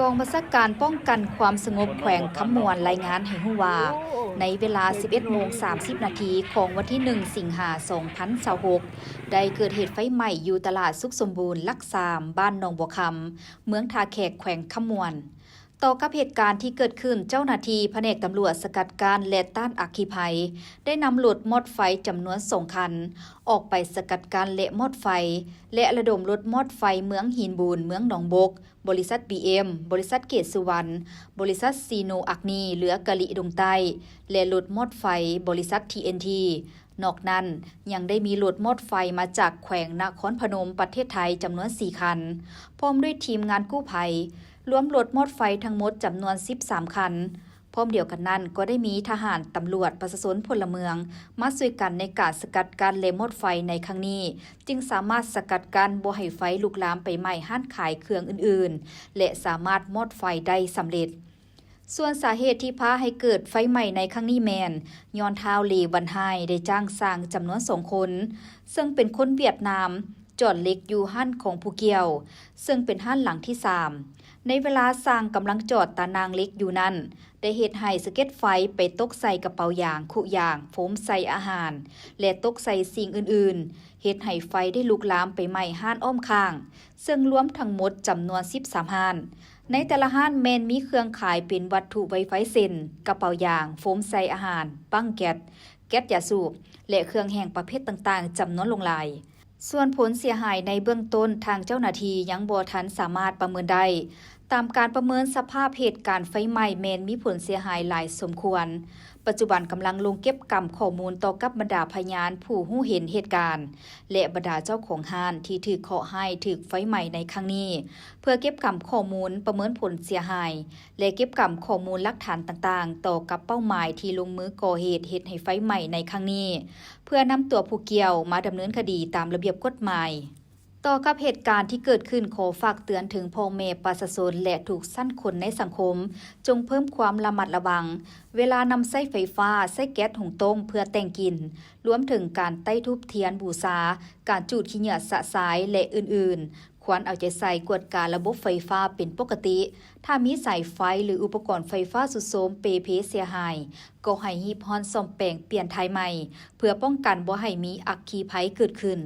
ກອງບັນຊາການປ້ອງກັນຄວາມສະຫງົບແຂວງຄຳມ່ວນລາຍງານໃຫ້ຮູ້ວ່າ ໃນເວລາສິບເອັດໂມງສາມສິບນາທີຂອງວັນທີໜຶ່ງ ສິງຫາ ສອງພັນຊາວຫົກ ໄດ້ເກີດເຫດໄຟໄໝ້ຢູ່ຕະຫຼາດສຸກສົມບູນຫຼັກສາມ ບ້ານໜອງບົວຄຳ ເມືອງທ່າແຂກ ແຂວງຄຳມ່ວນ. ຕໍ່ກັບເຫດການທີ່ເກີດຂຶ້ນ, ເຈົ້າໜ້າທີ່ພະແນກຕຳຫຼວດສະກັດກັ້ນ ແລະ ຕ້ານອັກຄີໄພ ໄດ້ນຳລົດມອດໄຟຈຳນວນສອງຄັນ ອອກໄປສະກັດກັ້ນ ແລະ ມອດໄຟ ແລະ ລະດົມລົດມອດໄຟເມືອງຫີນບູນ ເມືອງໜອງບົກ, ບໍລິສັດ ບີເອັມ, ບໍລິສັດເກດສຸວັນ, ບໍລິສັດຊີໂນອັກນີ ເຫຼືອກະລິດົງໃຕ້ ແລະ ລົດມອດໄຟບໍລິສັດ ທີເອັນທີ. ນອກນັ້ນ ຍັງໄດ້ມີລົດມອດໄຟມາຈາກແຂວງນະຄອນພະນົມ ປະເທດໄທ ຈຳນວນສີ່ຄັນ ພ້ອມດ້ວຍທີມງານກູ້ໄພ, ລວມລົດມອດໄຟທັງໝົດຈຳນວນສິບສາມຄັນ. ພ້ອມດຽວກັນນັ້ນ ກໍໄດ້ມີທະຫານ, ຕຳຫຼວດ, ປະຊາຊົນ, ພົນລະເມືອງ ມາຊ່ວຍກັນໃນການສະກັດກັ້ນ ແລະ ມອດໄຟໃນຄັ້ງນີ້, ຈຶ່ງສາມາດສະກັດກັ້ນບໍ່ໃຫ້ໄຟລຸກລາມໄປໄໝ້ຮ້ານຂາຍເຄື່ອງອື່ນໆ ແລະ ສາມາດມອດໄຟໄດ້ສຳເລັດ. ສ່ວນສາເຫດທີ່ພາໃຫ້ເກີດໄຟໄໝ້ໃນຄັ້ງນີ້ແມ່ນ ຍ້ອນທ້າວ ເລ ວັນຮາຍ ໄດ້ຈ້າງຊ່າງຈຳນວນສອງຄົນ, ເຊິ່ງເປັນຄົນຫວຽດນາມ, ຈອດເຫຼັກຢູ່ຮ້ານຂອງຜູ້ກ່ຽວ, ເຊິ່ງເປັນຮ້ານຫຼັງທີສາມ. ໃນເວລາຊ່າງກຳລັງຈອດຕາໜ່າງເຫຼັກຢູ່ນັ້ນ, ໄດ້ເຮັດໃຫ້ສະເກັດໄຟໄປຕົກໃສ່ກະເປົາຢາງ, ຄຸຢາງ, ໂຟມໃສ່ອາຫານ ແລະ ຕົກໃສ່ສິ່ງອື່ນໆ, ເຮັດໃຫ້ໄຟໄດ້ລຸກລາມໄປໄໝ້ຮ້ານອ້ອມຂ້າງ, ເຊິ່ງລວມທັງໝົດຈຳນວນສິບສາມຮ້ານ. ໃນແຕ່ລະຮ້ານແມ່ນມີເຄື່ອງຂາຍເປັນວັດຖຸໄວໄຟເຊັ່ນ ກະເປົາຢາງ, ໂຟມໃສ່ອາຫານ, ບັ້ງແກັດ, ແກັດຢາສູບ ແລະ ເຄື່ອງແຫ້ງປະເພດຕ່າງໆ ຈຳນວນຫຼວງຫຼາຍ. ສ່ວນຜົນເສຍຫາຍໃນເບື້ອງຕົ້ນ ທາງເຈົ້າໜ້າທີ່ຍັງບໍ່ທັນສາມາດປະເມີນໄດ້. ຕາມການປະເມີນສະພາບເຫດການໄຟໄໝ້ແມ່ນມີຜົນເສຍຫາຍຫຼາຍສົມຄວນ. ປັດຈຸບັນກຳລັງລົງເກັບກຳຂໍ້ມູນຕໍ່ກັບບັນດາພະຍານຜູ້ຮູ້ເຫັນເຫດການ ແລະ ບັນດາເຈົ້າຂອງຮ້ານທີ່ຖືກເຄາະຮ້າຍຖືກໄຟໄໝ້ໃນຄັ້ງນີ້ ເພື່ອເກັບກຳຂໍ້ມູນ, ປະເມີນຜົນເສຍຫາຍ ແລະ ເກັບກຳຂໍ້ມູນຫຼັກຖານຕ່າງໆ ຕໍ່ກັບເປົ້າໝາຍທີ່ລົງມືກໍ່ເຫດເຮັດໃຫ້ໄຟໄໝ້ໃນຄັ້ງນີ້ ເພື່ອນຳຕົວຜູ້ກ່ຽວມາດຳເນີນຄະດີຕາມລະບຽບກົດໝາຍ. ຕໍ່ກັບເຫດການທີ່ເກີດຂຶ້ນ, ຂໍຝາກເຕືອນເຖິງພໍ່ແມ່ປະຊາຊົນ ແລະ ທຸກຊັ້ນຄົນໃນສັງຄົມ, ຈົ່ງເພີ່ມຄວາມລະມັດລະວັງ ເວລານຳໃຊ້ໄຟຟ້າ, ໃຊ້ແກັດຫຸງຕົ້ມເພື່ອແຕ່ງກິນ, ລວມເຖິງການໄຕ້ທູບທຽນບູຊາ, ການຈູດຂີ້ເຫຍື້ອຊະຊາຍ ແລະ ອື່ນໆ. ຄວນເອົາໃຈໃສ່ກວດກາລະບົບໄຟຟ້າເປັນປົກກະຕິ. ຖ້າມີສາຍໄຟ ຫຼື ອຸປະກອນໄຟຟ້າຊຸດໂຊມເປ່ເພເສຍຫາຍ, ກໍໃຫ້ຮີບຮ້ອນສ້ອມແປງປ່ຽນຖ່າຍໃໝ່, ເພື່ອປ້ອງກັນບໍ່ໃຫ້ມີອັກຄີໄພເກີດຂຶ້ນ.